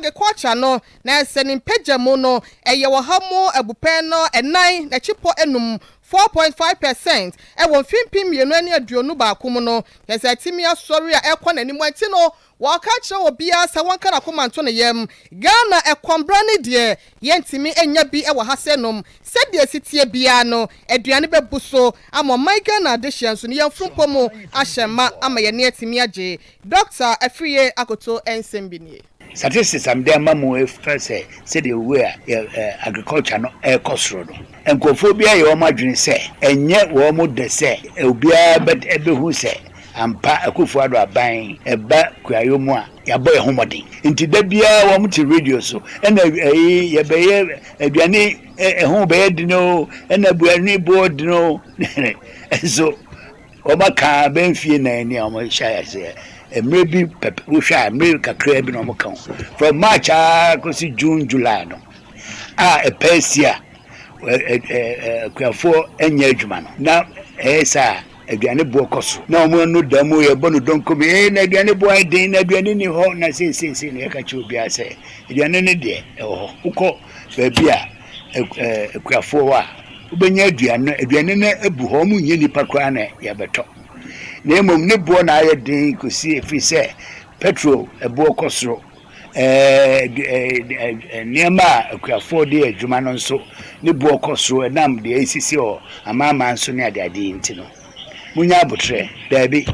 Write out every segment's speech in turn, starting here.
Agriculture no na ɛsɛ ne mpagya mu no ɛyɛ 4.5 enum, 4.5%, ɛwɔ 2021 mu no, yɛsɛ ɛtumi asɔre a ɛkɔ n'anim. Ɛnti no wɔka kyerɛ obiara sɛ wɔnka n'akoma nto ne yam, Ghana ɛkɔmbra ne deɛ yɛntumi nya bi wɔ ha sɛ nom sɛdeɛ si tie biara no, aduane bɛbu so ama ɔman Ghana adehyɛ nso no yɛn mpo mu ahyɛ ma ama yɛne atumi agye. Dr Afriyie Akoto nsɛm bi nie. Statistics am de ama mu efa sɛ sɛdeɛ owu a agriculture no ɛrekɔ soro no, nkurɔfoɔ bi ayɛ wɔn adwene sɛ ɛnyɛ wɔn de sɛ obiara bɛhu sɛ ampa Akufo Addo aban ɛba kuayɔ mu a yɛabɔ yɛn ho mmɔden. Nti da biara wɔn te radio so ɛna ɛyi yɛbɛyɛ aduane ɛho bɛyɛ den o, ɛna aduane boɔ den o. Nso wɔn aka bɛn mfie 4 ni a wɔn hyɛ aseɛ. Mmerɛ bi pɛpɛ wohwɛ a, mmerɛ kakra bi na wɔn ka ho from March aa kɔsi June, July no a ɛpɛ si a akuafoɔ nyɛ adwuma no na ɛyɛ saa, aduane boɔ kɔ so na wɔn ano da mu yɛbɔ no dɔnko bi ee na aduane boɔ ayɛ den na aduane ni hɔ. Na seeseesei na yɛka kyerɛ obiara sɛ aduane no deɛ ɛwɔ hɔ. Wokɔ baabi a akuafoɔ hɔ a, wobɛnya aduane. Aduane no abu hɔ, wɔn nyɛ nipa koraa na yɛbɛtɔ, na mmom ne boɔ na ayɛ den kɔsi efiri sɛ petrol ɛboɔ kɔ soro, nneɛma a akuafoɔ de adwuma no nso ne boɔ kɔ soro, ɛnam deɛ esisi wɔ amanaman nso ne adeade yi. Nti no munya abotire. Daabi,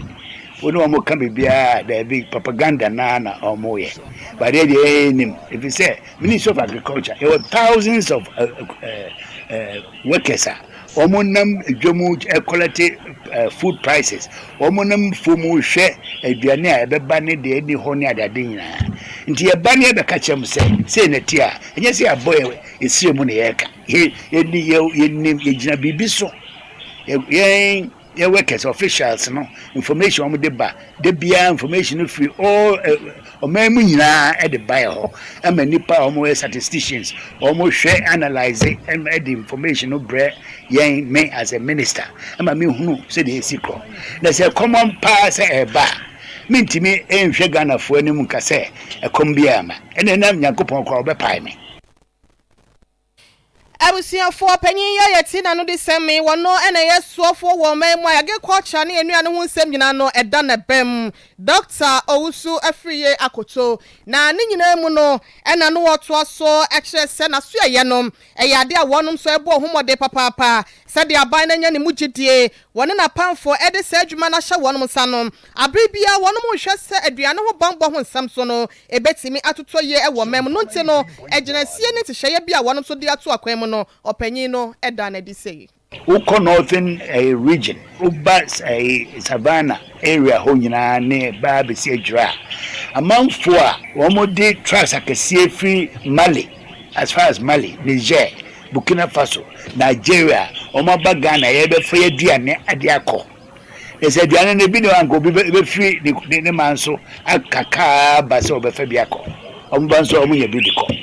wo ne wɔn ka biribiara, daabi, propaganda naa na wɔn yɛ badeɛ deɛ ɛyɛ nim, efi sɛ Ministry of Agriculture yɛwɔ thousands of workers a wɔn nam dwam collect food prices, wɔn nam fom hwɛ aduane a ɛbɛba ne deɛ ɛni hɔ ne adeade nyinaa. Nti yɛba ne yɛbɛka kyerɛ mu sɛ sei na ti a, ɛnyɛ sɛ yɛabɔ yɛ esire mu na yɛreka. Yɛ yɛ yɛnim yɛgyina biribi so. Yɛn yɛ workers, officials no, information wɔn de ba de biara, information no firi all ɔman mu nyinaa ɛde ba yɛ hɔ ɛma nipa a wɔn yɛ statisticians, wɔn hwɛ, analyse, ɛma ɛde information no brɛ yɛn, me as a minister, ɛma mi hunu sɛdeɛ esi kɔ. Na sɛ ɛkɔmɔ paa sɛ ɛba a, mintimi nhwɛ Ghanafoɔ anim nka sɛ ɛkɔm bi ama ɛna ɛnam Nyankopɔn koraa ɔbɛpae me. Abusuafoɔ, panyin yɛ yɛte n'ano de sɛm wɔn ɛna ɛyɛ soɔfoɔ wɔ ɔman mu a agriculture ne nnuane ho nsɛm nyinaa no ɛda ne bɛm, Dr Owusu Afriyie Akoto. Na ne nyinaa mu no ɛna no wɔtoa so ɛkyerɛ sɛ n'asoɛyɛ no ɛyɛ ade a wɔnom nso ɛbɔ ɔhomɔden papaapa sɛdeɛ aban no anya ne mu gyidie, wɔne n'apamfoɔ ɛde saa adwuma no ahyɛ wɔnom nsa no. Abere biara wɔnom hwɛ sɛ aduane ho bambɔ ho nsɛm so no ebetumi atotɔ yie ɛwɔ mɛm no. Nti no agyinasie ne nhyehyɛeɛ bi a wɔnom nso de ato akwan mu no, ɔpanyin no ɛda n'adi sei. Wokɔ Northern Region, woba Savannah area hɔ nyinaa ne baa bɛsi Adwira a, amanfoɔ a wɔn de trucks akɛseɛ firi Mali, as far as Mali, Niger, Burkina Faso, Nigeria, wɔn aba Ghana yɛbɛfa yɛ aduane ade akɔ. Ɛsɛ aduane no ebi ne anka obi bɛfiri ne man so aka kaa ba sɛ ɔbɛfa bi akɔ, wɔn ba nso wɔn nyɛ bi de kɔ.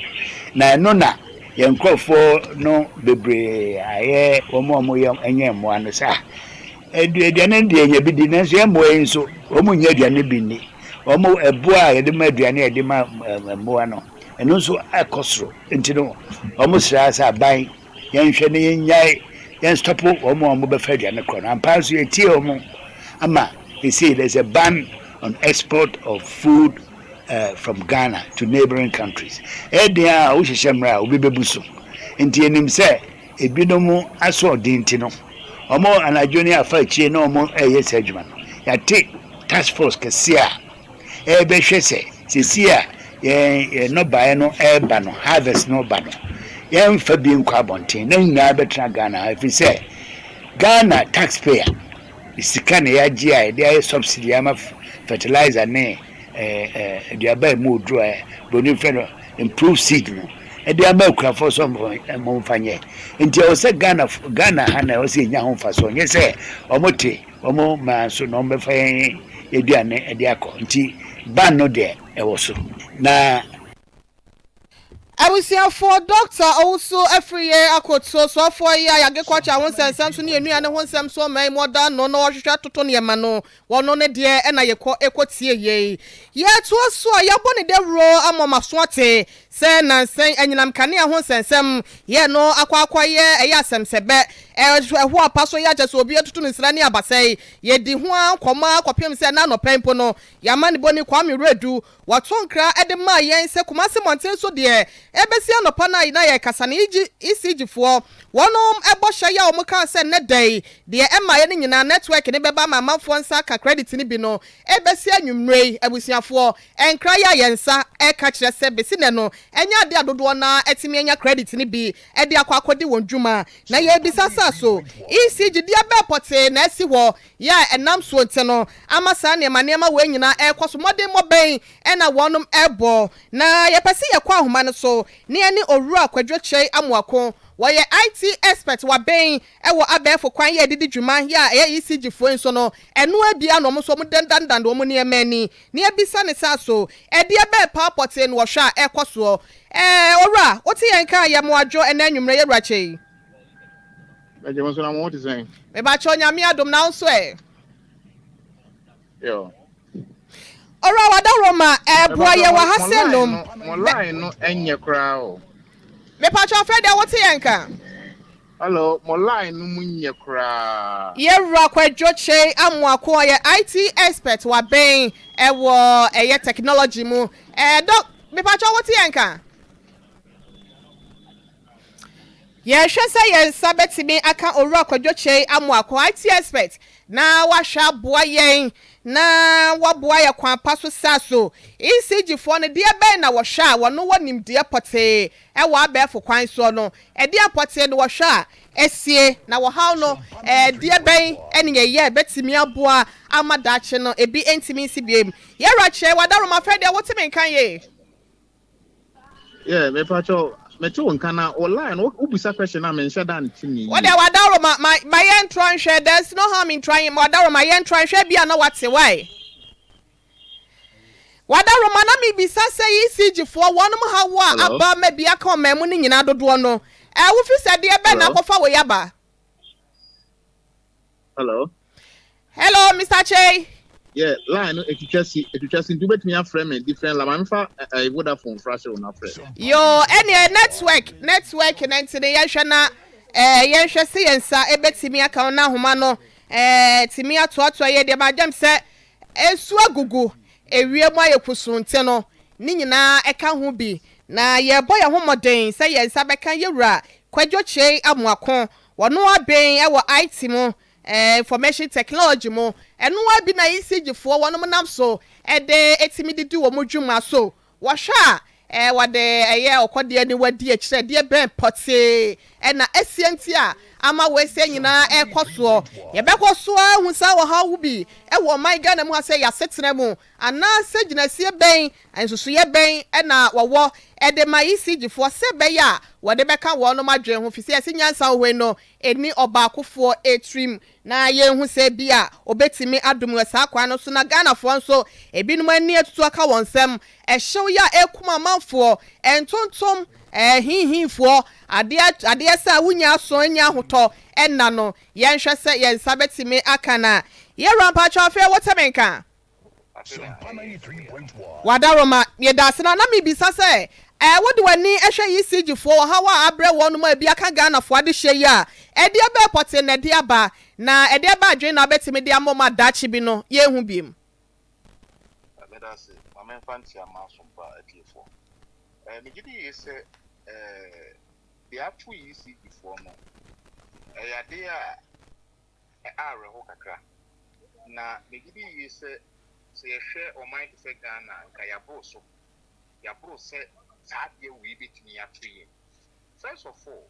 Na ɛno na yɛn nkurɔfoɔ no bebree ayɛ wɔn a wɔyɛ ɛnyɛ mmoa no saa. Aduane deɛ nya bi di, nanso yɛn mmoa yi nso wɔn nyɛ aduane bi nni. Wɔn ɛboa a yɛde ma aduane a yɛde ma mmoa no, ɛno nso ɛkɔ soro. Nti no wɔn sra sɛ aban yɛnhwɛ ne yɛnyae, yɛn stop wɔn a wɔn bɛfa aduane korɔ no. Ampa nso yɛtie wɔn ama esi there is a ban on export of food from Ghana to neighboring countries. Ɛyɛ a wohyehyɛ mmerɛ a obi bɛbu so. Nti yɛnim sɛ ebinom aso ɔden, nti no wɔn anadwo ne afa akyire na wɔn ɛyɛ saa adwuma no. Yɛate task force kɛseɛ a ɛrebɛhwɛ sɛ sisi a yɛn nnɔbaeɛ no ɛreba no, harvest no ba no, yɛmfa bi nkɔ abɔnten na nyinaa bɛtena Ghana ha, ɛfiri sɛ Ghana taxpayer sika na yɛagye a yɛde ayɛ subsidy ama fertilizer ne aduaba a mu oduro a broni fɛ no improved seed no ɛde ama akuafoɔ sɛ ɔmo nyɛ. Nti ɛwɔ sɛ Ghana ha na ɛwɔ sɛ yɛnya ho mfasoɔ, nyɛ sɛ ɔmo te ɔmo maa so na ɔmo bɛfa yɛn aduane ɛde akɔ. Nti ban no deɛ ɛwɔ so na. Abusuafoɔ, Dɔkta Owusu Afriyie Akoto, soafoɔ yi a yɛagekɔkyɛ ho nsɛnsɛm so ne yɛn nnuane ho nsɛm so ɔman yi mu ɔda ano na ɔhwehwɛ atoto nneɛma no, wɔno ne deɛ ɛna yɛkɔ ɛkɔtie yei. Yɛtoa so a, yɛabɔ ne dawuro ama ɔmaso ate sɛ nnansa yi anyinam kanea ho nsɛnsɛm yɛ no akɔ akɔyɛ ɛyɛ asɛmsɛbɛ, ɛho apa so yɛ akyɛ sɛ obi atutu no nsra ne abasɛe. Yɛdi ho ara nkɔmmɔ ara kɔpem sɛ ɛnnɛ anɔpa yi mpo no, yɛn amanebɔni Kwame Wiredu Wɔto nkra de maa yɛn sɛ Kumasi mmɔnten so deɛ ɛbɛsi anɔpa no a na yɛrekasa no, ECG foɔ wɔnom bɔhyɛ yi a wɔn kaa sɛ nnɛ da yi deɛ ɛmmaeɛ no nyinaa network no bɛba ama amanfoɔ nsa aka credit no bi no ɛbɛsi anwummerɛ yi. Abusuafoɔ, nkra yi a yɛn nsa reka kyerɛ sɛ bɛsi nnɛ no ɛnyɛ adeɛ a dodoɔ no ara atumi anya credit no bi de akɔ akɔdi wɔn dwuma. Na yɛrebisa sɛ so ECG deɛ bɛn pɔtee na asi hɔ Yɛ a ɛnam soɔ nti no ama saa nneɛma nneɛma wei nyinaa ɛrekɔ so. Mmɔdemmɔ bɛn na wɔnom ɛrebɔ? Na yɛpɛ sɛ yɛkɔ ahoma no so na yɛne Owura Kwadwo Kyei Amoako, wɔyɛ IT expert, waben wɔ abɛɛfo kwan yɛ de di dwuma yɛ a ɛyɛ ECG foɔ yi nso no, ɛno ara bi ara na wɔn nso wɔn dandandan wɔn nneɛma ani na yɛbisa no sɛ aso ɛdeɛ bɛn paa pɔtee na wɔhwɛ a ɛrekɔ soɔ? Ɛɛ Owura, wote yɛn nka a, yɛ mo adwo ɛnnɛ anwummerɛ, Yɛwura Kyei. Mɛgye mo so na mo ho te sɛn? Mebakyɛw Nyame adom na wo nso ɛ? Yo. Owura Wadaroma ɛboa yɛ wɔ ha sɛ nom. Mo line no ɛnyɛ koraa o. Mepakyɛw afei deɛ wote yɛn nka? Hello, mo line no mu nyɛ koraa. Yɛwura Kwadwo Kyei Amoako ɔyɛ IT expert waben ɛwɔ ɛyɛ technology mu. Ɛɛ dɔ mepakyɛw wote yɛn nka? Yɛrehwɛ sɛ yɛn nsa bɛtumi aka Owura Kwadwo Kyei Amoako, IT expert, na wahwɛ aboa yɛn na waboa yɛn kwan pa so sɛ aso ECG foɔ no deɛ bɛn na wɔhwɛ a wɔno wɔ nimdeɛ pɔtee wɔ abɛɛfo kwan soɔ no, ɛdeɛn pɔtee na wɔhwɛ a asie na wɔhaw no, ɛdeɛ bɛn ne yɛyɛ a ɛbɛtumi aboa ama daakye no ebi ntumi nsi biom. Yɛwura Kyei, Wadaroma afei deɛ wote me nka yie? Yeah, me pacho, me te wo nka na wo line wo bisa question na me nhyɛ da nte ne Wo deɛ yie. wadaworo ma ma ma yɛn ntra nhwɛ there's no harm in trying wadaworo ma yɛn ntra nhwɛ bi a na wate why wadaworo ma na me bisa sɛ ECG foɔ wɔnom ha wo a Hello? aba ma bi aka ɔman mu no nyinaa dodoɔ no ɛɛ wofi sɛ deɛ bɛn na Hello? akɔfa wei aba. Hello? Hello, Mr. Chey. Yeah, line no etwitwa si, etwitwa si nti wobɛtumi afrɛ me different line. Maame fa eh, eh, Vodafone fra hyɛ wo na frɛ. Yo, ɛneɛ network, network na nti no yɛnhwɛ na eh, yɛnhwɛ sɛ yɛn nsa ɛbɛtumi aka wo na ahoma no eh, tumi atoatoa yɛ deɛ magyam sɛ nsuo agugu ewiem ayɛ kusuu nti no ne nyinaa ɛka ho bi na yɛbɔ yɛn ho mmɔden sɛ yɛn nsa bɛka yɛwura Kwadwo Kyei Amoako Wɔn aben wɔ IT mu, Information Technology mu, ɛno ara bi na ECG foɔ wɔnom nam so de tumi de di wɔn dwuma. So wɔhwɛ a wɔde ɛyɛ ɔkɔdeɛ aniwa di akyire deɛ bɛn pɔtee na asie nti a ama wei sɛ nyinaa ɛrekɔ soɔ. Yɛbɛkɔ so ara ahu saa ɔhaw bi wɔ ɔman Ghana mu ha sɛ yɛasetena mu anaasɛ gyinasie bɛn, nsusuiɛ bɛn na wɔwɔ de ma ECG foɔ sɛ ɛbɛyɛ a wɔde bɛka wɔnom adwene ho, fisɛ yɛse nyansa wɔ hɔ yi no ɛnni ɔbaakofoɔ tirim na yɛnhu sɛ ebia ɔbɛtumi adom wɔ saa kwan no so na Ghanafoɔ nso ebinom ani atutu aka wɔn nsam, ɛhyew yi a ɛrekum amanfoɔ, ntontom, ɛɛhinhinfoɔ, adeɛ adeɛ sɛ a wonnya aso nnya ahotɔ nna no, yɛnhwɛ sɛ yɛn nsa bɛtumi aka no a. Yɛwura mpakyɛw afei wote me nka? Wadaroma, Yɛdaase na na mebisa sɛ ɛɛ wode w'ani hwɛ ECG foɔ ɔhaw a abrɛ wɔnom a ebi aka Ghana foɔ adehyeɛ yi a, ɛdeɛ bɛɛ pɔtee na ɛde aba na ɛdeɛ bɛɛ adwene na wobɛtumi de ama wɔn a daakye bi no yɛnhu biom? Medase, ma memfa nkyea m'asompa atiefoɔ. Megye di yie sɛ deɛ ato ECG foɔ no, ɛyɛ adeɛ a awerɛho kakra. Na megye di yie sɛ, sɛ yɛhwɛ ɔman te sɛ Ghana a, nka yɛaboro so. Yɛaboro sɛ saa adeɛ wei bɛtumi ato yɛn. First of all,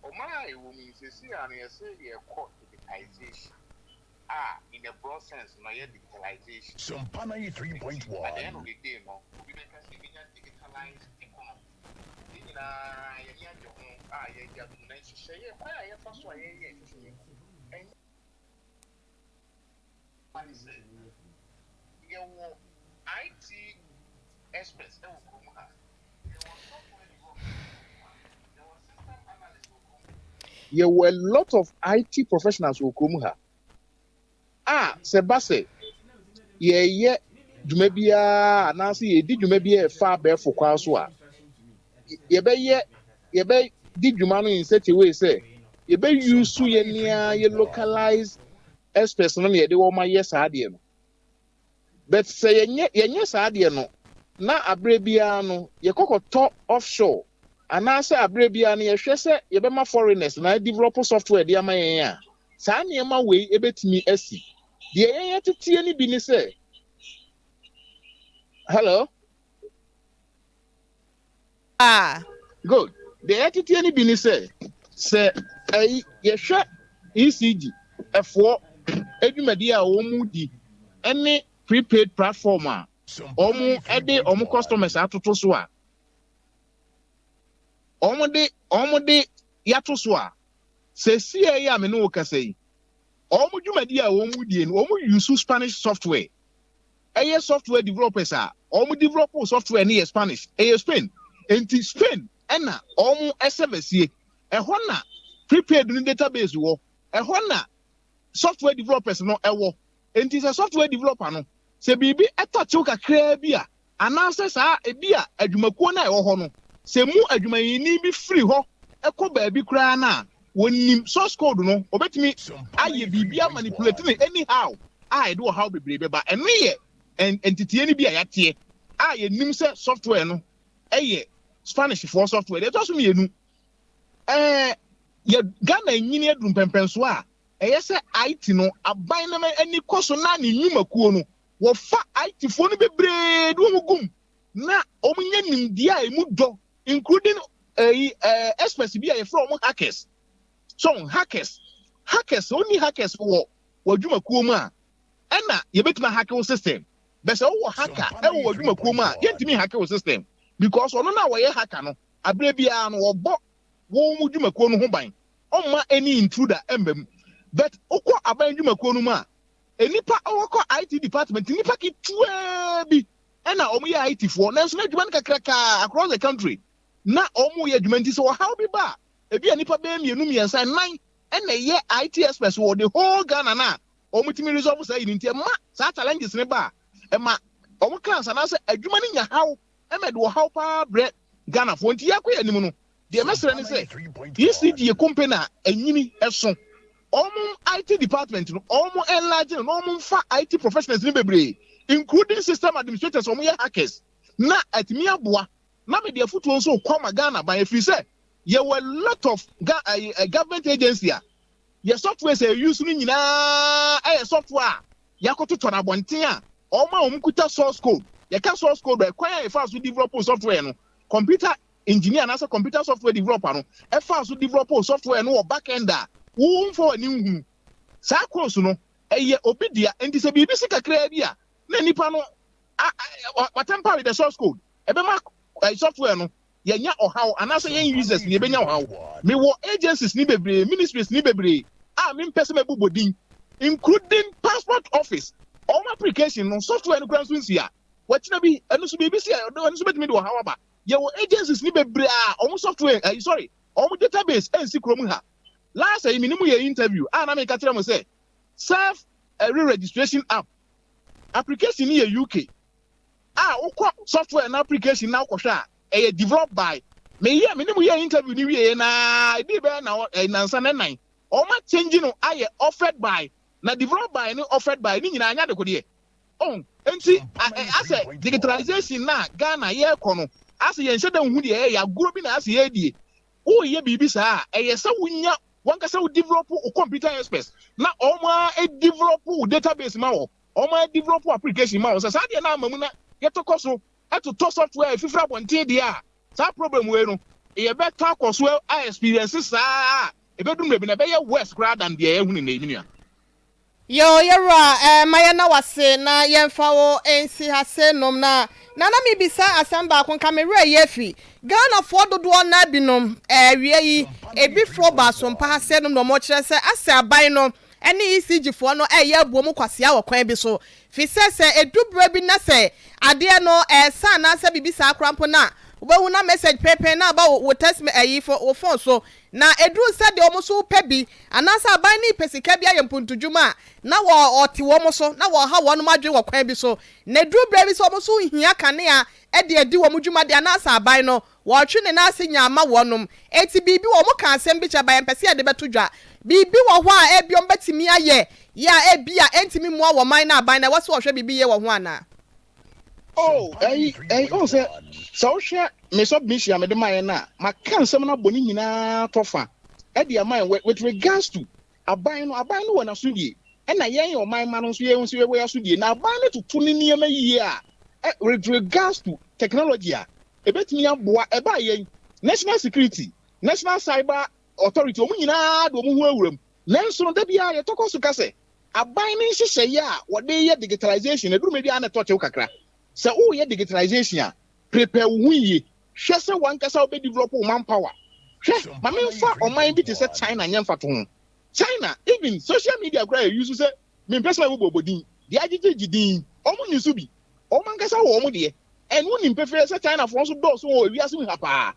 ɔman a yɛwɔ mu yi, seesei ara no yɛse yɛrekɔ digitization a in a broad sense no ɛyɛ digitalization. Nti at the end of the day no, obi bɛka sɛ yɛbɛnya digitalized economy. Yɛn nyinaa yɛn ani agye ho a yɛagye atom, na nhyehyɛeɛ, kwan a yɛfa so a yɛyɛ nhyehyɛeɛ no, ɛnyɛ ne sɛ yɛwɔ IT experts wɔ kurom ha, yɛwɔ software developers. Yɛwɔ a lot of IT professionals wɔ kurom ha a sɛ ba sɛ yɛyɛ dwuma biara anaasɛ yɛdi dwuma bi a ɛfa abɛɛfo kwan so a, yɛbɛyɛ yɛbɛdi dwuma no in such a way sɛ yɛbɛ use yɛn nea yɛ localize experts no na yɛde wɔn ayɛ saa adeɛ no. But sɛ yɛnyɛ saa adeɛ no na abere biara no yɛkɔkɔtɔ offshore anaasɛ abere biara no yɛhwɛ sɛ yɛbɛma foreigners na develop software de ama yɛn a, saa nneɛma wei ebɛtumi asi. Deɛ yɛn yɛ teteɛ no bi ne sɛ, hello? Ah. Good. Deɛ yɛteteɛ no bi ne sɛ ɛyi yɛhwɛ ECG ɛfoɔ adwumadi a wɔn mu di ɛne prepaid platform a wɔn ɛde wɔn customers atoto so a wɔn de yɛato so a, sɛsie yi a me ne wo kasa yi, wɔn dwumadi a wɔn mu die no, wɔn use Spanish software. Ɛyɛ software developers a wɔn develop software no yɛ Spanish, ɛyɛ Spain. Nti Spain ɛna wɔn ɛsɛvɛsie ɛhɔ na prepaid no database wɔ, ɛhɔ na software developers no ɛwɔ. Nti sɛ software developer no sɛ biribi ɛtɔ kyew kakraa bi a, anaasɛ saa ebi a adwumakuo no a ɛwɔ hɔ no sɛ mu adwumayɛni bi firi hɔ ɛkɔ baabi koraa no a, wɔnim source code no, obetumi ayɛ biribi a manipulate no anyhow a ɛde ɔhaw bebree bɛba. Ɛno yɛ nteteɛ no bi a yɛateɛ a yɛnim sɛ software no ɛyɛ Spanish foɔ software. Deɛ ɛtɔ so mmienu, yɛ Ghana nyini aduru mpɛmpɛnso a ɛyɛ sɛ IT no, aban no ani kɔ so na ne nnwumakuo no wɔfa IT foɔ no bebree de wɔn gum na wɔn nyɛ nimdeɛ a emu dɔ, including ɛyi experts bi a yɛfrɛ wɔn hackers. So hackers, oni hackers wɔ adwumakuo mu a, ɛna yɛbɛtumi ahack wo system. Bɛsɛ wowɔ hacker ɛwɔ wɔ adwumakuo mu a, yɛntumi hack wo system because ɔno na wɔyɛ hacker no, abere biara no wɔbɔ wɔn mu dwumakuo no ho ban, ɔmma any intruder ɛmba mu. But wokɔ aban dwumakuo no mu a, nipa wɔkɔ IT department, nipa ketewaa bi ɛna wɔn yɛ IT foɔ, nanso na adwuma no kakraka across the country na wɔn yɛ adwuma. Nti sɛ ɔhaw bi ba a, ebi a nipa bɛyɛ mmienu, mmiɛnsa, nnan ɛna ɛyɛ IT experts wɔ the whole Ghana na wɔn tumi resolve saa yi. Nti ɛma saa challenges ne ba a, ɛma wɔn class anaasɛ adwuma no nya haw, ɛma ɛde ɔhaw paa brɛ Ghana foɔ. Nti yɛakɔ yɛ anim no, deɛ mɛsrɛ ne sɛ ECG yɛ company a ɛnyini ɛso, wɔn IT department no, wɔn enlarge no na wɔn mfa IT professionals no bebree, including system administrators, wɔn yɛ hackers, na ɛtumi aboa. Na mede afotuo nso kɔ ma Ghana ban, efiri sɛ yɛwɔ a lot of government agency a yɛ software sɛ use no nyinaa ɛyɛ software a yɛakɔtotɔ no abɔnten a wɔn a wɔn kuta source code. Yɛka source code, ɛkwan a yɛfa so develop software no, computer engineer anaasɛ computer software developer no ɛfa so develop software no wɔ back end a wɔn mfa wɔn ani nhunu saa course no, ɛyɛ obi dea. Nti sɛ biribi si kakraa bi a, na nipa no watamper with the source code, ɛbɛma software no yɛnya ɔhaw anaasɛ yɛn users ni yɛbɛnya ɔhaw. Mewɔ agencies ni bebree, ministries ni bebree a mempɛ sɛ mɛbobɔ din, including passport office. Ɔmo application no software no kura nso nsi a wɔkyerɛ bi, ɛno nso biribi si a, ɛno nso bɛtumi de ɔhaw aba. Yɛwɔ agencies ni bebree a ɔmo software ɛyi, sorry, ɔmo database ɛnsi kurom ha. Last ɛyi mi ni mu yɛ interview a, na mi ka kyerɛ mo sɛ self re-registration app application ni yɛ UK a, wokɔ software na application na wokɔhwɛ a, ɛyɛ developed by me yɛ. Me ne mu yɛ interview ni wie na ebi bɛyɛ na nansa ne nan, ɔmo change no ayɛ offered by. Na developed by ne offered by ne nyinaa anya de kodeɛ ɔn. Nti asɛ digitalization na Ghana yɛrekɔ no, asɛ yɛn hyɛ dɛ nhu deɛ ɛyɛ agorɔ bi na asɛ yɛredie. Woyɛ biribi saa a, ɛyɛ sɛ wonya wankasa wo develop wo computer experts na ɔmo a develop wo database ma wɔ, ɔmo a develop application ma wɔ. Sɛ saa deɛ na ama mu na yɛtɔkɔ so ɛtotɔ software efifiri abɔnten deɛ a, saa problem wei no yɛbɛtɔ akɔ so a experience saa a, ebɛdum baabi na ɛbɛyɛ worse koraa than deɛ yɛhu ne na emi nua. Yo, yɛwura, ma yɛna wase na yɛmfa wo nsi ha se nom na nana mebisa asɛm baako. Nka me werɛ yɛ afi Ghanafoɔ dodoɔ na binom wie yi, ebi forɔ baasompa ha se nom na ɔmɔkyerɛ sɛ asɛ aban no ɛne ECG foɔ no ɛyɛ abuo mu kwasea wɔ kwan bi so, fi sɛ edu berɛ bi na sɛ adeɛ no ɛsa anaasɛ biribi saa koraa mpo na Wobɛhu na message penpen na aba wo text ayi wo phone so. Na ɛduru sɛ deɛ wɔn nso repɛ bi anaasɛ aban no repɛ sika bi ayɛ mpuntudwuma a, na wɔte wɔn so, na wɔreha wɔn adwene wɔ kwan bi so. Na ɛduru berɛ bi sɛ wɔn nso hia kanea de adi wɔn dwuma deɛ anaasɛ aban no, wɔretwe ne nan ase nya ama wɔnom. Enti biribi wɔ hɔ, wɔka asɛm bi kyerɛ ba yɛmpɛ sɛ yɛde bɛto dwa. Biribi wɔ hɔ a ebia wɔbɛtumi ayɛ yɛ a ebia ɛntumi mmoa wɔn man no aban no, ɛwɔ sɛ wɔhwɛ biribi yie wɔ ho anaa? Oh, ɛyi, ɛyi, oh sɛ, sɛ wohwɛ me submission a mede maeɛ no a, maka nsɛm no abɔ ne nyinaa tɔ fa ɛde ama yɛn with regards to aban no, aban no wɔ n'asodie, ɛna yɛn ɔman ma no nso yɛn nso yɛwɔ yɛn asodie, na aban no toto ne nneɛma yie a, with regards to technology a, ɛbɛtumi aboa, ɛbaa yɛn national security, national cyber authority, wɔn nyinaa de wɔn ho awura mu, nanso no da biara yɛtɔkɔ so ka sɛ, aban ne nhyehyɛeɛ a wɔde yɛ digitalization aduru bi a na ɛtɔ kyew kakra. Sɛ woyɛ digitalization a, prepare wo ho yie, hwɛ sɛ wankasa wobɛ develop wo manpower. Hwɛ, ma memfa ɔman bi te sɛ China nyɛ mfato ho. China, even social media koraa yɛ use sɛ mempɛ sɛ mɛbobɔ bɔ din deɛ agyegyegye din, ɔmo nyi so bi, ɔmo ankasa wɔ ɔmo deɛ. Ɛno nim pefee sɛ Chinafoɔ nso dɔɔso wɔ ewiase mu ha paa.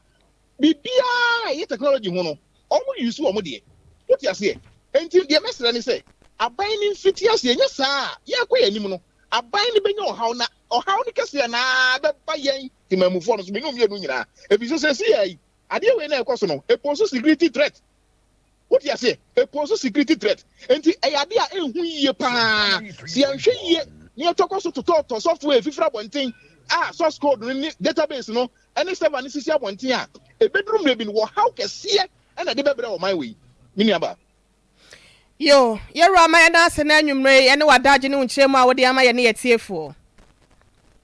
Biribiara a ɛyɛ technology ho no, ɔmo use ɔmo deɛ. Wote aseɛ? Nti deɛ mɛsrɛ ne sɛ aban no mfiti aseɛ. Nyɛ saa a, yɛkɔ yɛn anim no, aban no bɛnya ɔhaw, na ɔhaw no kɛseɛ naa bɛba yɛn temamufoɔ no so, menu mmienu nyinaa, ebi so sɛ si yɛ yi adeɛ wei na ɛkɔ so no, epose security threat. Wote aseɛ? Epose security threat. Nti ɛyɛ adeɛ a ɛnhu yie paa si yɛnhwɛ yie ne yɛtɔkɔ so totɔɔtɔ software fifiri abɔnten a source code no ne database no ɛne server no sisi abɔnten a, ebeduru mmerɛ bi no, wɔhaw kɛseɛ ɛna ɛde bɛbrɛ ɔman wei, me nuaba. Yo, yɛwura, ma yɛda ase na anwummerɛ yi ɛne w'adagye ne wo nkyerɛ mu a wode ama yɛ ne yɛtiefoɔ.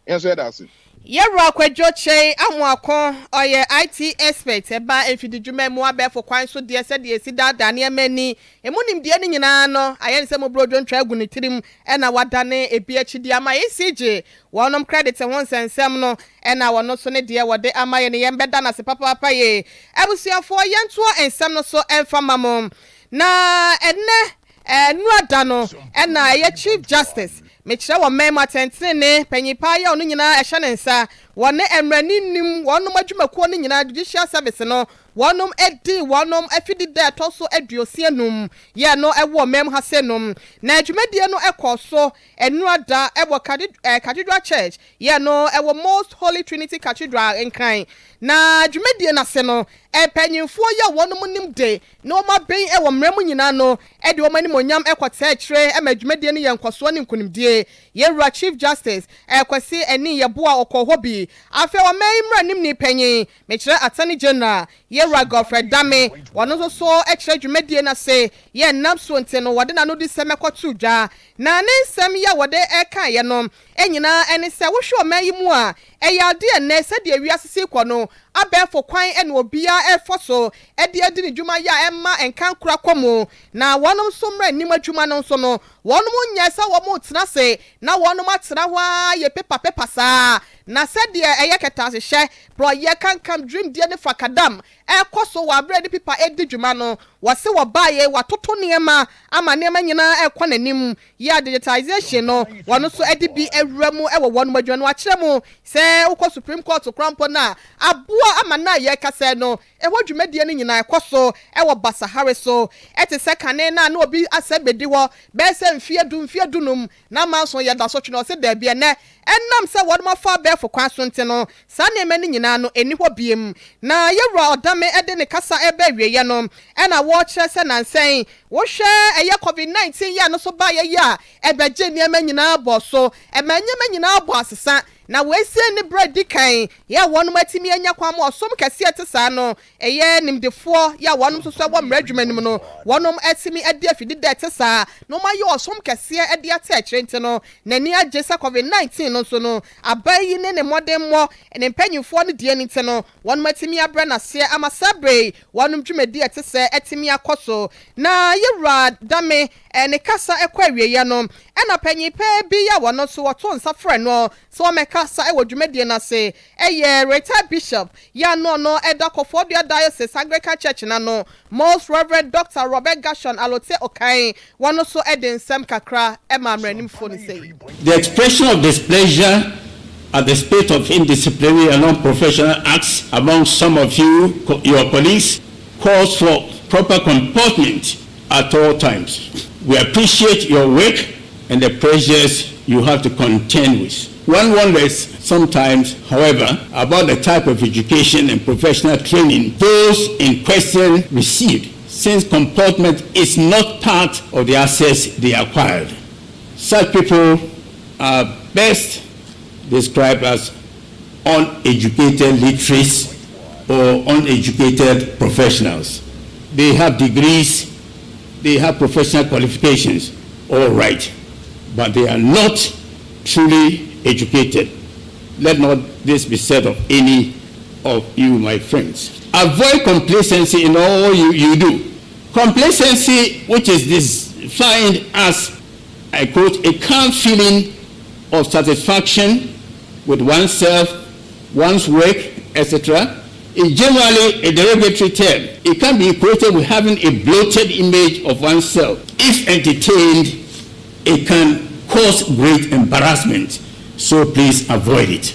Yɛn nso yɛda ase. Yɛwura Kwadwo Kyei Amoako, ɔyɛ IT expert, ɛba mfididwuma mu abɛɛfo kwan so deɛ, sɛdeɛ esi daadaa nneɛma ani emu nimdeɛ no nyinaa no, ayɛ ne sɛ mobrodwo ntwa agu ne tirim, ɛna wadane ebi akyi de ama ECG wɔnom credit ho nsɛnsɛm no, ɛna wɔno nso ne deɛ wɔde ama yɛ ne yɛn bɛda n'ase papaapa. Yie, abusuafoɔ, yɛntoa nsɛm no so ɛmfa ma mo. Na ɛnɛ nnura da no ɛna ɛyɛ Chief Justice, mekyerɛ wɔ mmarima atɛntene panyin paa yɛ ɔno nyinaa ɛhyɛ ne nsa, wɔne mmerani nim wɔnom adwumakuo no nyinaa, Judicial Service no, wɔnom adi wɔnom afidi da ɛtɔ so 65 yɛ no ɛwɔ mmarima ha se nom. Na dwumadie no ɛkɔ so nnura da ɛwɔ Cathedral Church yɛ no ɛwɔ Most Holy Trinity Cathedral, Nkran. Na dwumadie n'ase no, mpanyinfoɔ yɛ wɔnom nim de na wɔn abɛn wɔ mmerɛ mu nyinaa no de wɔn animonyam kɔtɛ akyire ma dwumadie no yɛ nkɔsoɔ ne nkonimdie. Yɛwura Chief Justice Kwasi Anin Yɛboa ɔkɔɔ hɔ bi. Afei ɔman yi mmara ni panyin, mekyerɛ Attorney General, yɛwura Godfred Dame, wɔn nso so kyerɛ dwumadie no ase yɛ nam so nti no wɔde n'ano di sɛm ɛkɔto dwa. Na ne nsɛm yi a wɔde ɛkaeɛ no nyinaa ɛne sɛ, wohwɛ ɔman yi mu a, ɛyɛ adeɛ nnɛ sɛdeɛ wiase si kɔ no, abɛɛfo kwan ɛna obiara ɛfɔ so ɛde adi ne dwuma yɛ a ɛma nkankora kɔ mu. Na wɔnom nso mmerɛ anim adwuma no nso no, wɔnom nyɛ sɛ wɔn tena ase na wɔnom atena hɔ ara yɛ pepa pepa saa. Na sɛdeɛ ɛyɛ kɛtɛasehyɛ, porɔyɛ, kankam, dwurimdie ne fakadam ɛkɔ so wɔ abere de pepa edi dwuma no, wɔse wɔbaeɛ wɔatoto nneɛma ama nneɛma nyinaa ɛkɔ n'anim yɛ a digitization no, wɔn nso de bi awura mu wɔ wɔn adwuma no. Akyerɛ mu sɛ wokɔ Supreme Court koraa no a, aboa ama no a yɛrekasa no, ɛhɔ dwumadie no nyinaa ɛkɔ so ɛwɔ basahare so. Ɛte sɛ kane na na obi asɛ bɛdi hɔ bɛyɛ sɛ mfeɛ 10, mfeɛ 15 na ama nso yɛda so twene. Ɔsɛ daabi, ɛnɛ ɛnam sɛ wɔn afa abɛɛfo kwan so nti no, saa nneɛma no nyinaa no ɛni hɔ biem. Na yɛwura Ɔdame de ne kasa ɛbɛ awieɛ no, ɛna wɔrekyerɛ sɛ nansɛn wohwɛ ɛyɛ COVID-19 yɛ no so baayɛ yi a ɛbɛgye nneɛma nyinaa bɔ so, ɛma nneɛma nyinaa bɔ asesa, na wɔasie ne berɛ di kan yɛ wɔnom atumi anya kwan ma ɔsom kɛseɛ te saa no, ɛyɛ nimdefoɔ yɛ a wɔnom nso so ɛwɔ mmerɛ adwuma no mu no, wɔnom atumi adi afidi da ɛte saa na wɔn ayɛ ɔsom kɛseɛ de ate akyire. Nti no n'ani agye sɛ COVID-19 no nso no, aban yi ne ne mmɔdemmɔ ne mpanyinfoɔ no deɛ no nti no, wɔnom atumi abrɛ n'aseɛ ama saa bere yi wɔnom dwumadi ɛte sɛ atumi akɔ so. Na yɛwura Dame ne kasa ɛkɔ awieeɛ no, ɛna panyin pɛɛ bi a wɔn nso wɔto nsa frɛ no sɛ wɔmɛkasa ɛwɔ dwumadie no ase, ɛyɛ retired bishop yɛ ano no ɛda Kɔfɔdua Diocese Anglican Church na no, Most Reverend Dr Robert Gashon Alote Okan, wɔn nso ɛde nsɛm kakra ɛma mmeranimfoɔ no sɛ The expression of displeasure at the spate of indisciplinary and unprofessional acts among some of you, your colleagues, calls for proper comportment at all times. We appreciate your work and the pressures you have to contend with. One wonders sometimes, however, about the type of education and professional training those in question received, since comportment is not part of the assets they acquired. Such people are best described as uneducated literates or uneducated professionals. They have degrees, they have professional qualifications, all right, but they are not truly educated. Let not this be said of any of you, my friends. Avoid complacency in all you, you do. Complacency, which is defined as, I quote, a calm feeling of satisfaction with oneself, one's work, etc., is generally a derogatory term. It can be equated with having a bloated image of oneself. If entertained, it can cause great embarrassment. So please avoid it.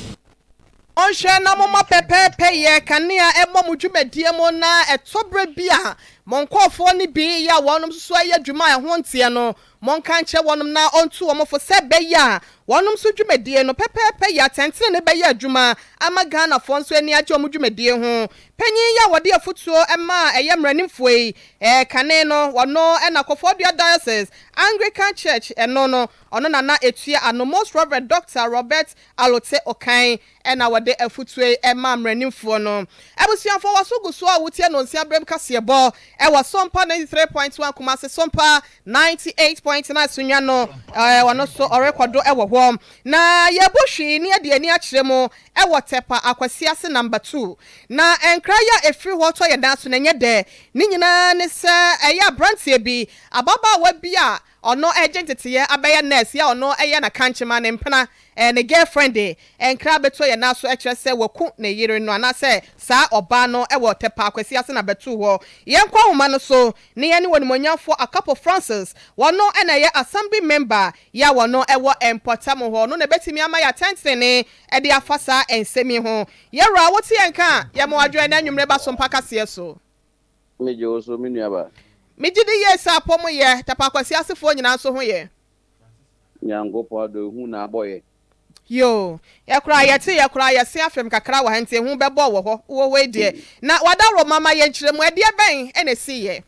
Monhwɛ na momma pɛpɛɛpɛyɛ kanea mmɔ mo dwumadie mu na ɛtɔ berɛ bi a mo nkurɔfoɔ no bi yɛ a wɔnom nso so yɛ adwuma a ɛho nteɛ no, monka nkyerɛ wɔnom na ɔntu wɔn fo sɛ ɛbɛyɛ a wɔnom nso dwumadie no pɛpɛɛpɛyɛ atɛntenenee bɛyɛ adwuma ama Ghanafoɔ nso ani agye wɔn dwumadie ho. Panyin yi a wɔde afotuo maa ɛyɛ mmaranimfoɔ yi kane no, ɔno na Koforidua Diocese Anglican Church ɛno no, ɔno na na ɛtua ano, Most Rev. Doctor Robert Alote Okan na wɔde afotuo yi maa mmaranimfoɔ no. Abusuafoɔ, wɔso gu so a wotie Nonsia Berem kaseɛbɔ ɛwɔ Sompa 93.1 Kumasi, Sompa 98.9 Sunya no, ɔno so ɔrekɔdo ɛwɔ hɔ. Na yɛbɔ hwii ne yɛde ani akyerɛ mu ɛwɔ Tɛpa Akwasiase Number 2. Na nkra yi a ɛfiri hɔ tɔ yɛn nan so no ɛnyɛ dɛ. Ne nyinaa ne sɛ ɛyɛ aberanteɛ bi, ababaawa bi a ɔno ɛregye nteteeɛ abɛyɛ nurse yi a ɔno ɛyɛ n'akankyema, ne mpena, ne girlfriend de nkra abɛto yɛn nan so kyerɛ sɛ waku ne yere no anaasɛ saa ɔbaa no wɔ Tɛpa Akwasi ase na bɛtoo hɔ. Yɛnkɔ ahoma no so ne yɛne Onimuonyamfoɔ Akapo Francis, wɔno na ɛyɛ Assembly Member yi a wɔno wɔ mpɔtam hɔ, ɔno na ɛbɛtumi ama yɛn atɛntenenee de afa saa nsɛm yi ho. Yɛwura, wote yɛn nka a, yɛma wo adwene na anwummere ba so mpa kaseɛ so. Megye wo so, me nuabaa. Megye di yie sɛ apɔ mo yɛ, Tɛpa Akwasi asefoɔ nyinaa nso ho yɛ. Nyankopɔn adɔ ehu na abɔ yɛ. Yoo, yɛ koraa yɛte yɛ koraa yɛse afem kakra wɔ ha nti ehu bɛbɔ wɔ hɔ, wowɔ hɔ yi deɛ na wadaworo ma ma yɛ nkyerɛmu ɛdeɛ bɛn na esii yɛ?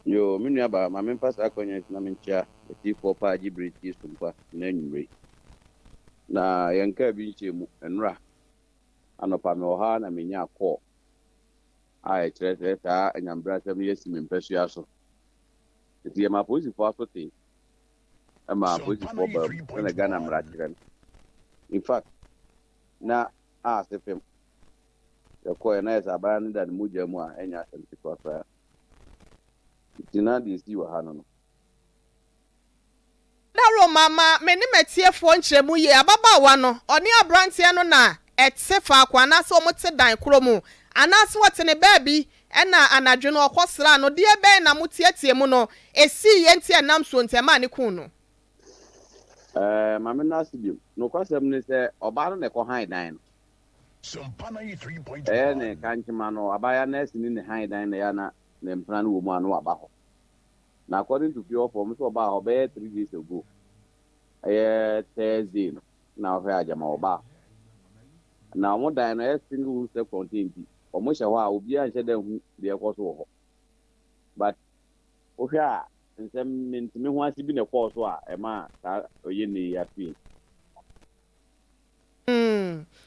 Yoo, me nua baa, ma memfa saa akwanya yi so na menkyea atiefoɔ paa gye bere tie Sompa nnɛ anwummere yi. Na yɛnkaa bi nkyɛɛ mu, nnora anɔpa mewɔ ha ara na menyaa call a ɛkyerɛ sɛ saa anyamebrasɛm no yɛasi me mpasua so. Nti yɛma apolisifoɔ aso tee ma apolisifoɔ baa mu sɛnea Ghana mmara kyerɛ no. In fact, na ase fem. Yɛkɔeɛ na ayɛ sɛ abaayewa no da ne mogya mu a ɛnyɛ asɛm ketewa koraa. Nti na deɛ ɛsii wɔ ha no no. Dawuroma ma me ne m'atiefoɔ nkyerɛmu yie. Ababaawa no, ɔne aberanteɛ no na ɛte faako anaasɛ wɔte dan korɔ mu anaasɛ wɔte ne baabi ɛna anadwo no ɔkɔsraa no. Deɛ bɛn na moteatea mu no ɛsiiɛ nti a ɛnam soɔ nti ɛmaa no kuu no? Ɛɛ, ma menna ase bio. Nokwasɛm ne sɛ, ɔbaa no na ɛkɔhan dan no. Ɛyɛ ne kankyema no, abaayewa nɛɛseni na ɛhan dan na ɛyɛ a na ne mpena no wɔ mu a na waba hɔ. Na according to fie hɔfoɔ, wɔn sɛ ɔbaa hɔ bɛyɛ 3 days ago, ɛyɛ Thursday no, na ɔhwɛ agyama ɔbaa hɔ. Na wɔn dan no ɛyɛ single room self contained nti, wɔn hyɛ hɔ a obiara nhyɛ da nhu deɛ ɛkɔ so wɔ hɔ. But wohwɛ a nsɛm mentumi ho ase bi na ɛkɔɔ so a ɛmaa saa ɔyɛ nne yi afie.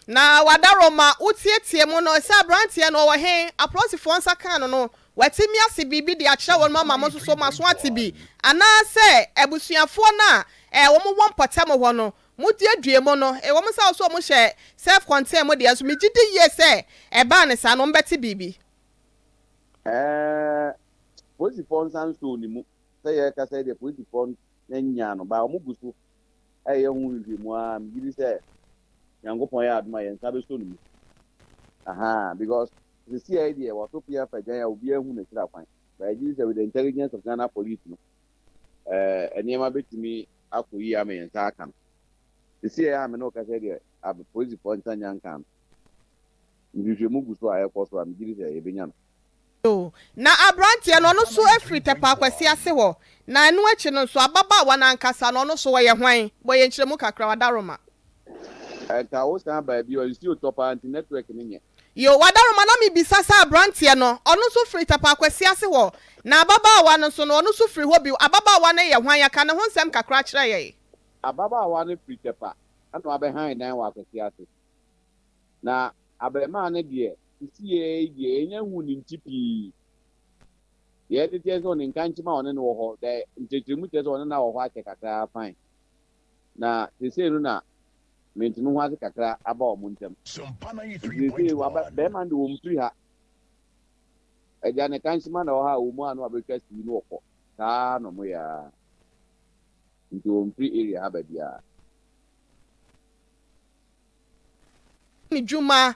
Na w'adaworoma woteatea mu no, sɛ aberanteɛ no ɔwɔ he? Apolisifoɔ nsa kaa no no, watumi ase biribi de akyerɛ wɔn ama mo nso so moaso ate bi? Anaasɛ abusuafoɔ no a wɔn wɔ mpɔtam hɔ no, moduadua mu no, ɛwɔ mu sɛ wo so wɔhyɛ self-contained mu deɛ, nso megye di yie sɛ ɛbaa no saa no wɔbɛte biribi. Ɛɛ, polisifoɔ nsa nsoo ne mu. Sɛ yɛrekasa yi deɛ polisifoɔ nyaa no, but wɔn gu so reyɛ ho nhwehwɛmu ara. Megye di sɛ Nyankopɔn yɛ adom a yɛn nsa bɛsɔ ne mu. Ahaa, because seesei yi deɛ wɔato pea afa gyan a obiara nhu n'akyiri akwan. But yɛgye di sɛ with the intelligence of Ghana police no, ɛɛ, nneɛma bɛtumi akɔ yie ama yɛn nsa aka no. Sesei a me ne wo kasa yi deɛ, apolisifoɔ nsa nnya nkaa no. Nhwehwɛmu gu so a ɛrekɔ so a megye di sɛ yɛbɛnya no. Yoo, na abranteɛ no, ɔno nso firi Tɛpɛ Akwasi ase hɔ. Na ɛno akyi no nso, ababaawa no ankasa no, ɔno nso ɔyɛ hwan? Bɔ yɛn nkyerɛmu kakra, Wadaroma. Nka wo san baa bio a, nsuo tɔ paa nti network no nyɛ. Yoo, Wadaroma, na mebisa sɛ abranteɛ no, ɔno nso firi Tɛpɛ Akwasi ase hɔ. Na ababaawa no nso no, ɔno nso firi hɔ bio. Ababaawa no yɛ hwan? Ka ne ho nsɛm kakra kyerɛ yɛn. Ababaawa no firi Tɛpa na wabɛhan dan wɔ Akwasi ase. Na abarimaa no deɛ, sisiiɛ yi deɛ, yɛnnya nhuu ne nti pii. Deɛ yɛteteɛ ne sɛ ɔne nkankyema a ɔne no wɔ hɔ, dɛ nkyerɛkyerɛmu kyerɛ sɛ ɔne no awɔ hɔ akyɛ kakra ara fine. Na seesei no na mente-me-ho-ase kakra aba wɔn ntam. Nti seesei waba, barima no deɛ ɔmfiri ha. Agya ne kankyema na ɛwɔ ha a ɔwɔ mu a na wabɛtwa sii na ɔkɔ. Saa ara na wɔyɛ ara. Nti ɔmfiri area ha baabiara. Ne dwuma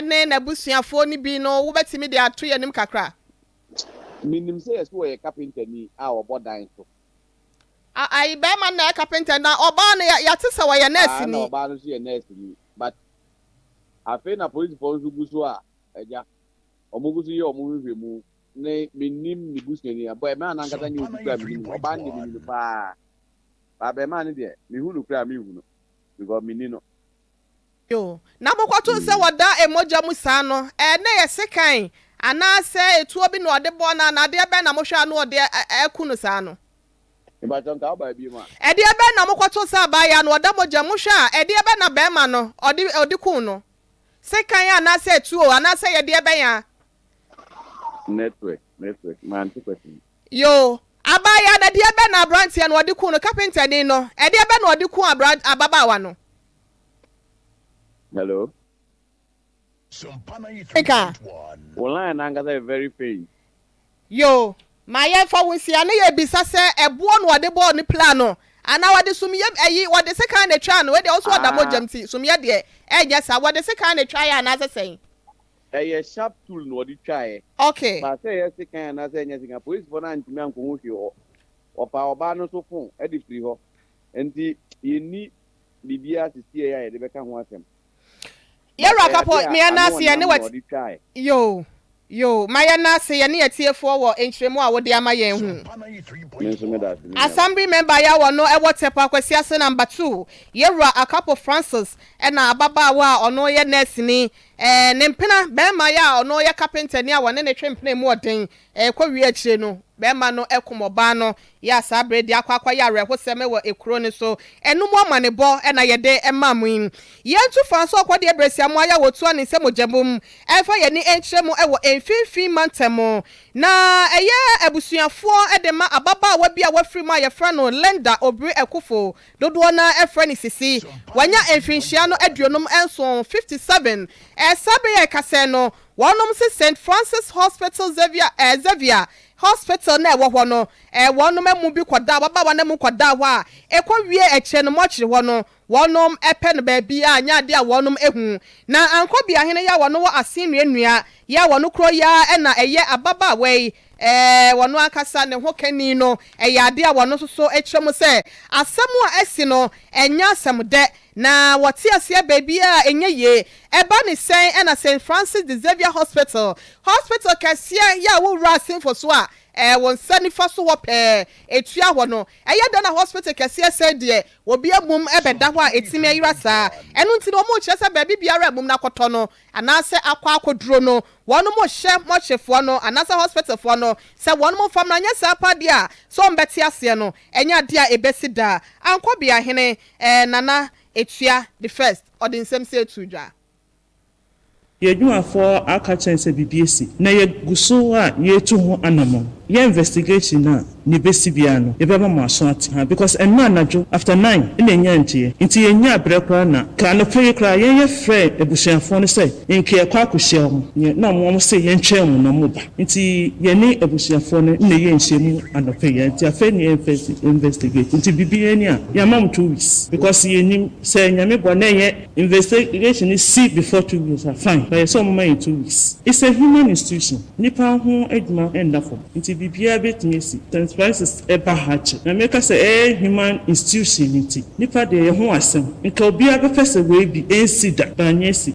ne n'abusuafoɔ no bi no, wobɛtumi de ato yɛn anim kakra? Menim sɛ yɛse ɔyɛ kapentani a ɔbɔ dan so. A ayi bɛɛma no na ɛyɛ kapenta na ɔbaa no yɛate sɛ ɔyɛ Aa na nɛɛseni. ɔbaa no nso yɛ nɛɛseni but afei na polisifoɔ nso gu so a agya wɔn gu so yɛ wɔn nhwehwɛmu ne mennim ne busuani a bɛɛmaa no ankasa nyɛ obi koraa a menim no ɔbaa no deɛ menim no paa but bɛɛmaa no deɛ mehu no koraa a menhu no because menni no. Yo, na mokɔtoo sɛ wɔda mogya mu saa no, ɛ, na ɛyɛ sekan, anaasɛ etuo bi na ɔde bɔɔ no, anaa adeɛ bɛn na mohwɛ a na ɔde aku no saa no? Mepakyɛw, nka wobaa bio a. Ɛdeɛ bɛn na mokɔtoo sɛ abaayewa no ɔda mogya mu, mohwɛ a, ɛdeɛ bɛn na barima no ɔde, ɔde kuu no? Sekan anaasɛ atuo, anaasɛ ɛyɛ deɛ bɛn a? Network, network, mante question no. Yo, abaayewa no, ɛdeɛ bɛn na aberanteɛ no ɔde kuu no, kapentani no, ɛdeɛ bɛn na ɔde kuu abra, ababaawa no? Hello. Nka. Wo line no ankasa yɛ very faint. Yoo, ma yɛnfa wo nsia na yɛbisa sɛ ɛboɔ na wɔde bɔɔ no pla no anaa wɔde sumyɛ ɛyi wɔde sekan na etwaa no wei deɛ wo so ɔda mogya mu ti sumyɛ deɛ ɛnyɛ saa wɔde sekan na etwaeɛ anaasɛ sɛn? Ɛyɛ sharp tool na wɔde twaeɛ. Okay. But sɛ ɛyɛ sekan anaasɛ ɛnyɛ sekan polisifoɔ no antumi ankɔhu hwee wɔ wɔfaa ɔbaa no nso phone de firi hɔ nti yɛnni biribiara sisiei a yɛde bɛka ho asɛm. But Yɛwura ɛyɛ Kapo, adeɛ a me yɛn ano ase yɛne ɔnam na w'at ɔde twaeɛ. Yoo, yoo, ma yɛn ase yɛne atiefoɔ wɔ nkyerɛmu a wode ama yɛn ho. Me nso meda ase me nuaba. Assembly member yi a ɔno ɛwɔ Tɛpo Akwasi ase number two, Yɛwura Akapo Francis ɛna ababaawa a ɔno yɛ nɛɛseni, ɛɛ ne mpena bɛɛma yi a ɔno yɛ kapentani a wɔne no twe mpena emu ɔden, Ɛrekɔ wie akyire no, barima no kum ɔbaa no. Yɛ a saa berɛ deɛ akɔ akɔyɛ awerɛhosɛm wɔ ekuro no so. Ɛno mu amanebɔ na yɛde ma mo yi. Yɛntu fa nso ɔkɔ deɛ berɛsiamoa yɛ a wɔtua ne nsam mogya mum mfa yɛn ani nkyerɛ mu wɔ mfimfini mantam. Na ɛyɛ abusuafoɔ de ma ababaawa bi a wafiri mu a yɛfrɛ no Linda Obiri Akufo. Dodoɔ no ara frɛ no Sisi. Wanya mfirinhyia no 57, 57. Saa berɛ yi a yɛkasa yi no, Wɔnom se Saint Francis Hospital Xavier eh, Xavier Hospital no a ɛwɔ hɔ no eh, wɔnom amu bi kɔdaa, ababaawa no amu kɔdaa hɔ a, ɛkɔ wie akyire no mɔkyere hɔ no, wɔnom pɛ no baabi a nyɛ adeɛ a wɔnom hu. Na Ankɔbeahene yi a wɔno wɔ Asen Nuanua yi a wɔno korɔ yi ara na ɛyɛ ababaawa yi eh, wɔno ankasa ne ho kani no, ɛyɛ adeɛ a wɔno nso so kyerɛ mu sɛ asɛm a asi no ɛnyɛ asɛm dɛ. Na wɔte aseɛ baabiara a ɛnyɛ yie. Ɛba ne sɛn na Saint Francis de Xavier Hospital, hospital kɛseɛ yɛ a wowura Asenfo so a, ɛɛ wo nsa nifa so hɔ pɛɛ, ɛtua hɔ no, ɛyɛ dɛn na hospital kɛseɛ sɛn deɛ obi amum bɛda hɔ a ɛtumi ayera saa? Ɛno nti no wɔrekyerɛ sɛ baabi biara a amum no akɔtɔ no anaasɛ akɔ akɔduro no, wɔnom hyɛ mɔkyefoɔ no anaasɛ hospitalfoɔ no sɛ wɔnom mfa mmra, anyɛ saa paa deɛ a sɛ wɔbɛte aseɛ no ɛnyɛ adeɛ a ɛbɛsi da. Ankɔbeahene Eh Nana Etua the first ɔde nsɛm sei too dwa. Yɛn adwumafoɔ aka kyerɛ yɛn sɛ biribi asi, na yɛgu so a yɛretu ho anamɔn. Yɛ investigation no a, nea ɛbɛsi biara no, yɛbɛma mo aso ate. Ha, because ɛnnora anadwo after nine na yɛnyaa nteɛ, nti yɛnyaa berɛ koraa na nka anɔpa yi koraa yɛn yɛfrɛɛ abusuafoɔ no sɛ nka yɛkɔ akɔhyia wɔn, na wɔn se yɛntwɛn wɔn na wɔreba. Nti yɛne abusuafoɔ no na ɛyɛ nhyiamu anɔpa yi ara nti afei na yɛ investigate nti biribiara ni a yɛama mo 2 weeks because yɛnnim sɛ Nyame boa na ɛnyɛ investigation no si before 2 weeks a, fine, but yɛsɛ ɔmo ma yɛn 2 weeks. It's a human institution, nipa ho adwuma nna fam nti. biribiara bɛtumi asi. St. Francis ba ha kyɛ. Na meka sɛ ɛyɛ human institution nti, nipa deɛ yɛ ho asɛm. Nka obiara bɛpɛ sɛ wei bi ɛnsi da, but anyɛ si.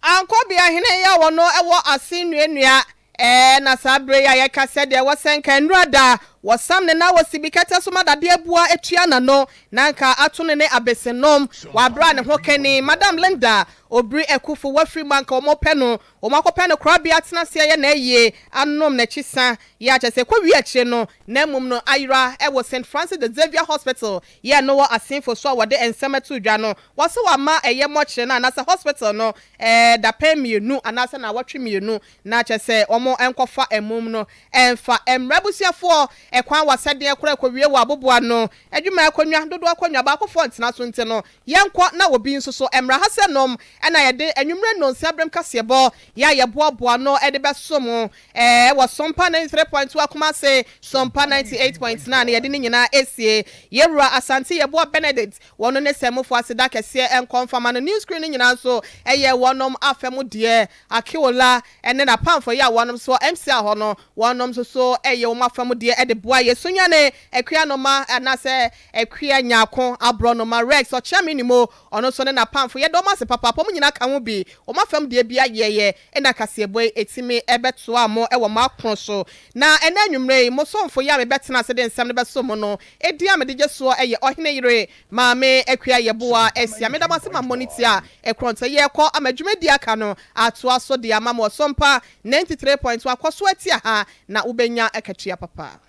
Ankɔbea hene yi a wɔno wɔ ase nnuannua ɛɛ na saa bere yi a yɛka sɛ deɛ wɔsɛ nka nnura da wɔsam ne na wɔ sibi kɛtɛ so ma dadeɛ bua atua n'ano na nka ato ne ne abesenom wɔ abere a ne ho kani Madam Linda Obiri Akufo wafiri mu anka wɔn pɛ no wɔn akɔpɛ no korabea atena ase ayɛ n'ayie anom n'akyi sa yɛ akyɛ sɛ kɔ wie akyire no na mmom no ayera wɔ St. Francis de Xavier Hospital yɛ no wɔ Asenfo so a wɔde nsɛm ato dwa no wɔse wɔama ɛyɛ mɔkyere no anaasɛ hospital no dapɛn mmienu anaasɛ naawɔtwe mmienu na kyerɛ sɛ wɔn nkɔfa ɛmum no ɛmfa mmra abusuafoɔ ɛkwan wɔ asɛdeɛ koraa ɛkɔwie wɔ aboboa no adwuma akonnwa dodoɔ akonnwa baakofoɔ ntena so nti no yɛnkɔ na obi nso so mmra ha sɛ nom ɛna yɛde anwummerɛ nnɔnsia berɛm kaseɛbɔ yɛ a yɛboaboa ano de bɛsom wɔ Sompa 93.2 Akumase, Sompa 98.9 yɛde ne nyinaa esie. Yɛwura Asante Yeboah Benedict wɔno ne sɛmufo aseda kɛseɛ nkɔ mfama no. New screen no nyinaa nso ɛyɛ wɔnom afa mu deɛ. Akeola ne n'apamfo yi a wɔnom nso wɔ MCR hɔ no wɔnom nso so ɛyɛ wɔn afa mu deɛ de boa yɛ. Sunyani Akua Noma anaasɛ Akua Nyarko Aborɔnoma Rex Ɔkyeame Nimo Ɔno nso ne n'apamfo, yɛda wɔn ase papaapa, wɔn nyinaa ka ho bi, wɔn afam deɛ bi ayɛyɛ na kaseɛbɔ yi ɛtumi bɛtoa mo wɔ mo akono so. Na ɛnnɛ anwummerɛ yi, mo somfo yi a mebɛtena ase de nsɛm no bɛsom mo no, edin a mede gye soɔ yɛ Ɔhene Yere Maame Akua Yeboah Asia. Meda mo ase ma mo ne tie a ɛkorɔn sɛ yɛrekɔ ama dwumadie aka no atoa so de ama mo. Ɔsompa 93.1 kɔ so atia ha na wobɛnya akatua papa.